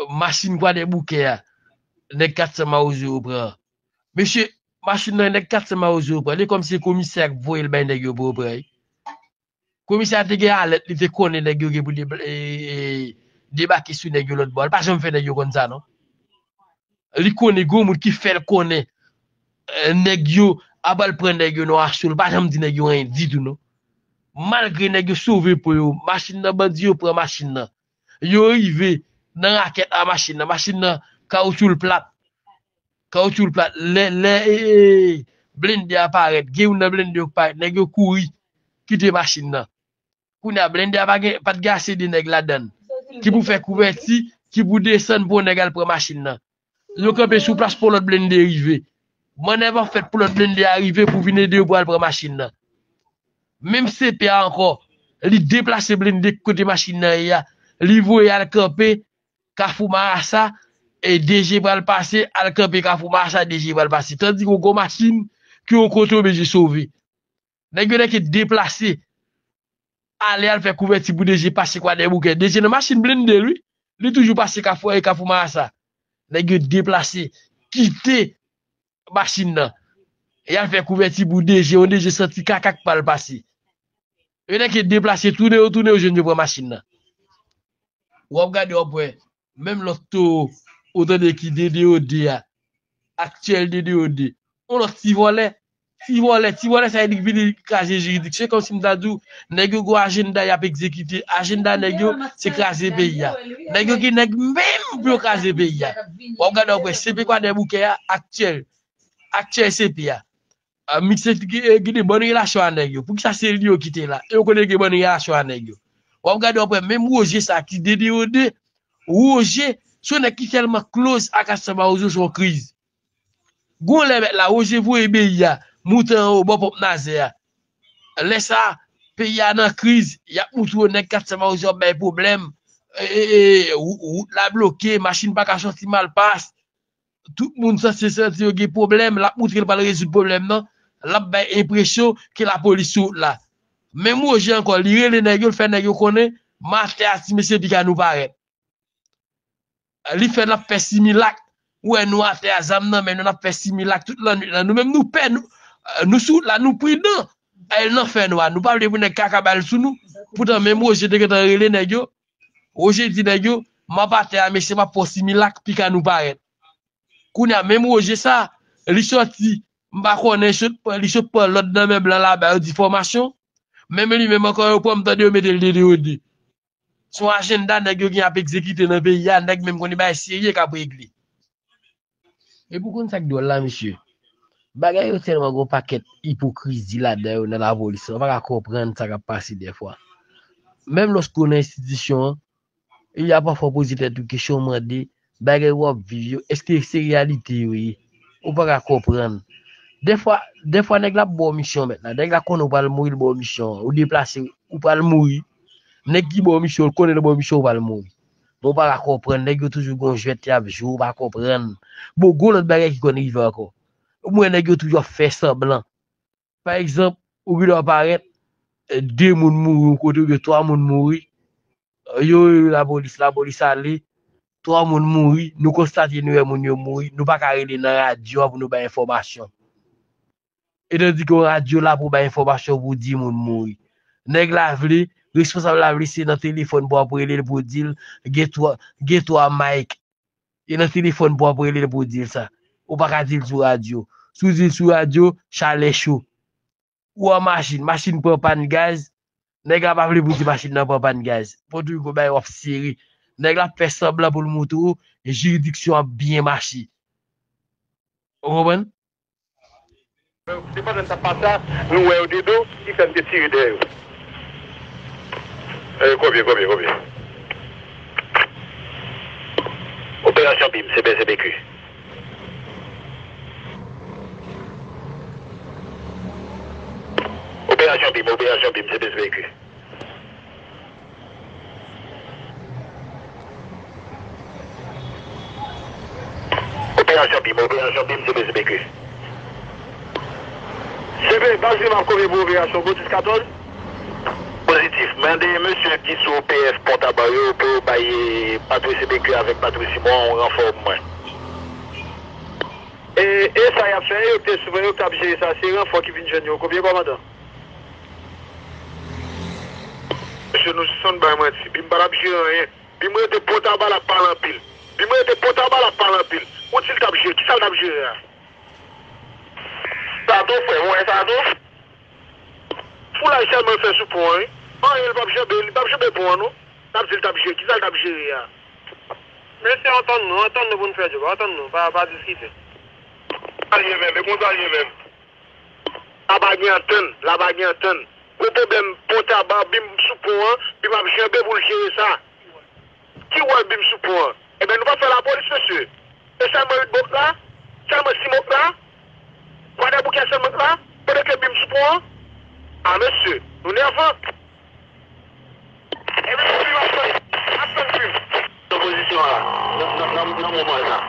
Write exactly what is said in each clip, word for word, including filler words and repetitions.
machin Kwadèboukè a, nèg kat san Mawozo yo pran an. Mesye, machin nan, nèg kat san Mawozo yo pran. Li kòmsi komisè a k voye l bay nèg yo pou yo pran. Komisè a te gen alèt, li te konnen nèg yo gen pou deba- e, e, debake sou nèg yo lòt bò. Li pa janm fè nèg yo konn sa, non. Li konnen gwo moun ki fè l konnen, e, nèg yo ap al pran nèg yo nan Washou. Li pa janm di nèg yo anyen ditou, non. Malgre nèg yo sove po yo, machin nan, bandi yo pran machin nan. Yo rive nan rakèt a machin nan. Machin nan, kawoutchou l plat. Kawoutchou l plat. Lè, lè, e, e, blende a parèt, gen youn nan blende yo k parèt, nèg yo kouri kite machin nan. Kounye a, blende a pa gen, pa t gen ase de nèg ladan l ki pou fè kouvèti, ki pou desann pou yon nèg al pran machin nan. Yo kanpe sou plas pou lòt blende rive. Mannèv ap fèt pou lòt blende a rive pou vin ede yo pou al pran machin nan. Menm C P a ankò, li deplase blende kote machin nan ye a, li voye al kanpe Kafou Marasa, e D G pral pase, al kanpe Kafou Marasa, D G pral pase. Tandike yon gwo machin ki yon kote oblije sove. Nèg yo nèke deplase, ale al fè kouvèti pou D G pase Kwadèboukè. D G nan machin blende l, wi. Li toujou pase Kafou, e Kafou Marasa. Nèg yo deplase, kite machin nan. E al fè kouvèti pou D G, yon D G santi kaka k pral pase. Yo nèke deplase, tounen yo, tounen yo, jwenn yo pran machin nan. W ap gade, w ap wè, menm lòt towo, ou tande ki D D O D a, aktyèl D D O D, yon lòt ti vòlè, ti vòlè, ti vòlè sa e li k vini kraze jiridiksyon, kòmsi m ta di w, nèg yo gen ajanda y ap egzekite, ajanda nèg yo, se kraze peyi a. Nèg yo gen nèg menm pou yo kraze peyi a. W ap gade, w ap wè, C P Kwadèboukè a, aktyèl, aktyèl C P a. A, Mixtape ki, e, ki gen bòn relasyon a nèg yo. Poukisa se li yo ki te la? E yo konnen gen bòn relasyon a nèg yo. W ap gade, w ap wè, menm Woje sa ki D D O D, Woje, se yon nèg ki tèlman close a Kat San Mawozo, se yon kriz. Gon lè mèt la, Woje voye B I a, moute anwo, bò ponp Nazè a. Lè sa, peyi a nan kriz, y ap moutre w nèg Kat San Mawozo ap bay pwoblèm, e, e, e, wou-, wout la bloke, machin pa ka sòti Malpas, tout moun sanse santi yo gen pwoblèm, l ap moutre l pral rezoud pwoblèm nan, l ap bay enpresyon ke lapolis sou wout la. Menm Woje ankò, li rele nèg yo, l fè nèg yo konnen, m atè a, ti mesye, pika nou parèt. Li fè n ap fè similak, ou wè nou atè a, zam nan men nou, n ap fè similak tout lannwit lan. Nou menm nou pè, nou, nou sou wout la, nou pridan. E l nan fènwa, nou pa vle pou nèg kaka bal sou nou. Poutan menm Woje te gentan rele nèg yo. Woje di nèg yo, m ap atè a, mesye, m ap fè w similak, pika nou parèt. Kounye a, menm Woje sa, li sòti, m pa konnen, sot, li sot pran lòd nan men blan laba, yo di fòmasyon. Menm li menm ankò, yo pran m tande yo mete l D D O D. Se yon ajanda nèg yo gen ap egzekite nan peyi a, nèg menm konn bagay serye k ap regle. Epi w konn sa k dwòl la, mesye? Bagay yo tèlman gon pakèt ipokrizi ladan yo nan lapolis la, ou pa ka konprann sa k ap pase dèfwa. Menm lòske w nan enstitisyon an, e y a pafwa w poze tèt ou kesyon, w mande, bagay w ap viv yo, èske se reyalite yo ye? Ou pa ka konprann. Dèfwa, dèfwa nèg la ap ba w misyon mèt la. Nèg la konnen w pral mouri, l ba w misyon an. Ou deplase, ou pral mouri. Nèg ki ba w misyon, l konnen l ba w misyon, ou pral mouri. Men ou pa ka konprann. Nèg yo toujou gon jwèt y ap jwe, ou pa konprann. Bon, gon lòt bagay ki konn rive ankò. Ou wè nèg yo toujou ap fè sanblan. Pa egzanp, ou gen dwa parèt, e, de moun mouri yon kote oubyen twa moun mouri. Yo rele lapolis, lapolis ale, twa moun mouri, nou konstate nou wè moun yo mouri, nou pa ka rele nan radyo a pou nou bay enfòmasyon. E tandike yon radyo la pou bay enfòmasyon pou di moun mouri. Nèg la vle, responsab la vle se nan telefòn pou ap rele l pou di l gen twa, gen twa Mike. E nan telefòn pou ap rele l pou di l sa. Ou pa ka di l sou radyo. Si w di l sou radyo, chalè cho. Ou an machin, machin pran pàn gaz, nèg la pa vle pou di machin nan pran pàn gaz. Pòtorik ou bay w ap sere. Nèg la ap fè sanblan pou l moutre w jiridiksyon ap byen mache. Ou konprann? Depandan sa pa sa, nou wè yo de do, ki fè n te tire dèyè yo. E, konbyen, konbyen, konbyen? Operasyon bim, C B S B Q. Operasyon bim, operasyon bim, C B S B Q. Operasyon bim, operasyon bim, C B S B Q. C B, baz bim ap konbyen pou operasyon, bon dis katòz? Pozitif. Mande mesye ki sou P F Pòtaban yo pou yo bay, eh, Patrice Beque avèk Patrice Simon yon ranfò pou mwen. E, e sa y ap fè, yo te sou, yo t ap jere sa, se ranfò ki vin jwenn yo. Konbyen, kòmandan? Mesye, nou sispann bay manti. Bim pa t ap jere anyen. Bim rete Pòtaban, l ap pale anpil. Bim rete Pòtaban, l ap pale anpil. Ou di l t ap jere. Kisa l t ap jere a? Sa tou, frè, ou wè sa tou? Foulay sèlman l fè sou pon an, wi. Anyen, li p ap janbe, li p ap janbe pon an, non. L ap di l t ap jere. Kisa l t ap jere a? Mesye, antann nou, antann nou pou n fè djòb, antann nou, pa, pa diskite. Sa l ye menm, e konsa l ye menm. La pa gen antann, la pa gen antann. Gwo pwoblèm, Pòtaban, Bim sou pon an, Bim ap janbe pou l jere sa. Ki wòl Bim sou pon an? Ebyen, nou p ap fè lapolis, mesye. E sèlman Ridbok la? Sèlman Simok la? Kwadèboukè sèlman k la? Pandan ke Bim sou pon an? A, mesye, nou nèvan. Ebyen, Bim ap tann, ap tann Bim. Opozisyon an, nan, nan, nan, nan moman sa.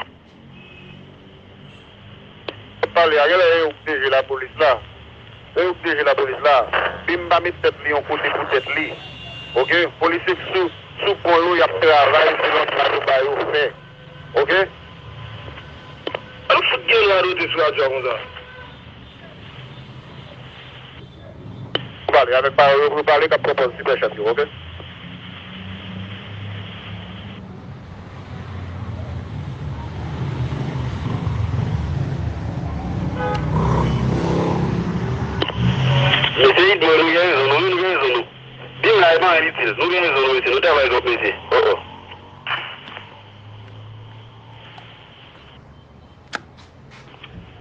Pale a, genlè e yo k deje lapolis la. E yo k deje lapolis la. Bim pa met tèt li yon kote pou tèt li. Oke? Polisye k sou, sou pon yo, y ap travay selon sa yo ba yo fè. Oke? An fout gen radote sou radyo a konsa. Pale avèk pawòl yo pou yo pale k ap pran pòz sipèchèf yo, oke? Mesye Idman, nou gen rezon nou, wi, nou gen rezon nou. Bim la, e pa anyen itil. Nou gen rezon nou, mesye. Nou travay twòp, mesye. Oh, oh.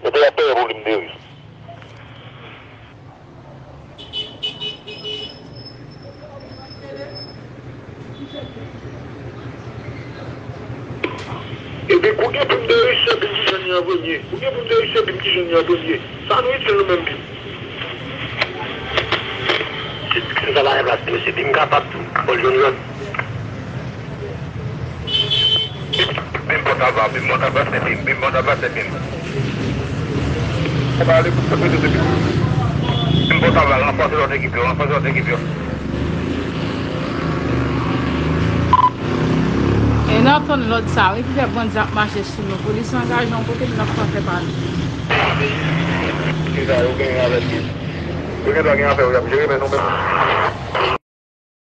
Mete la pè pou lim de ri. Ebyen, pou gen pou m de ri, se Bim ki jwenn li an premye. Pou gen pou m de ri, se Bim ki jwenn li an premye. Sa nou itil nou menm, Bim? Se sa pa gen plas, mesye. Bim kapab tou. Fò l jwenn lòt. Bim Pòtaban, Bim Pòtaban se Bim, Bim Pòtaban se Bim. Bim Pòtaban, ranfòse lòt ekip yo, ranfòse lòt ekip yo. E n ap tann lòd sa, wi, ki fè bandi ap mache sou nou. Polis angaje yon kote, men n ap fè pa nou. Se sa, yo genyen avèk li. Yo gen dwa gen afè yo y ap jere, men nou menm.